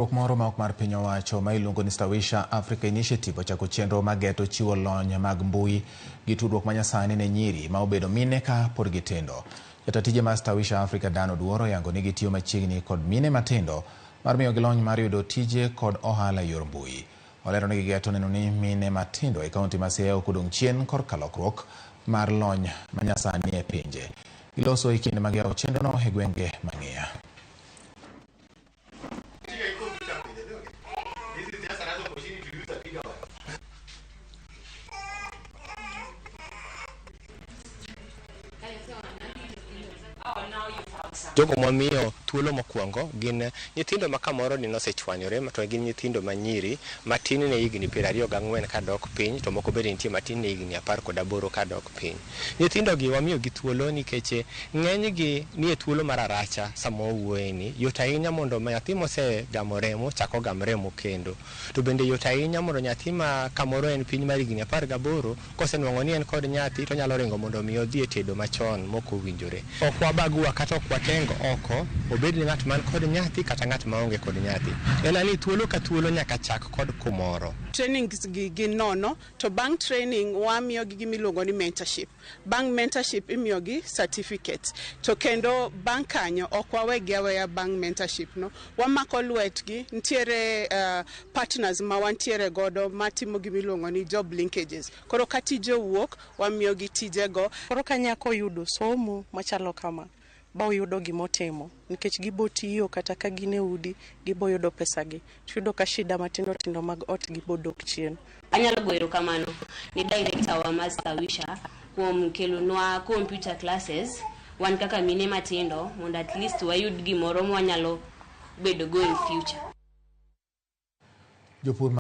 Riwruok moro ma ok mar piny owacho ma iluongo ni Stawisha Africa Initiative ochako chenro mageto chiwo lony mag mbui gi tudruok manyasani ne nyiri ma obedo mine ka pod gitindo. Jata tije mar Stawisha Africa Dan Oduor oyango ni gitiyo machiegni kod mine matindo mar miyogi lony mar yudo tije kod ohala e yor mbui. Olero ni gigeto neno ni mine matindo e kaunti ma Siaya ok odong' chien korka lokruok mar lony manyasani e pinje. Giloso e kinde ma giyawo chenrono e gwenge mang'iya. Jogo mwamiyo thuolo mokwongo gin nyithindo ma kamoro ni nosechwanyore to gin nyithindo ma nyiri matin ne higni 24 kadok piny to moko bende nitie matin ne higni 18 kadok piny. Nyithindo gi wamiyo gi thuolo nikech ng'eny gi nie thuolo mar aracha sama wawuoye ni yot ahinya mondo nyathi mosegamo remo chak ogam remo kendo. To bende yot ahinya mondo nyathi ma kamoro en piny mar higni 18 kosenwang'o ni en kod nyathi to onyalo ringo mondo mi odhi e tedo machon mok owinjore. Ok wabagua kata ok wateng oko obed ni ng'at man kod nyathi kata ng'at maonge kod nyathi. En ni thuolo ka thuolo nyaka chak kod kumoro. Trainings gi gin nono to bang' training wamiyogi gima iluongo ni mentorship. Bang' mentorship imiyogi certificate. To kendo bang' kanyo ok wawegi aweya bang' mentorship no. Wamako lwetgi, nitiere partners ma wantiere godo matimo gima iluongo ni job linkages. Koro ka tije owuok, wamiyogi tijego. Koro ka nyako oyudo somo machalo kama, ba oyudo gimotimo nikech gibo tiyo kata ka gin e udi gibo yudo pesa gi tiyudo ka shida matindo tindo mag ot gibo dok chien. Anyalo goyo erokamano ne director wa mar Stawisha kuom kelonwa computer classes wan kaka mine matindo mondo at least wayud gimoro mwanyalo bedo go in future. Jopur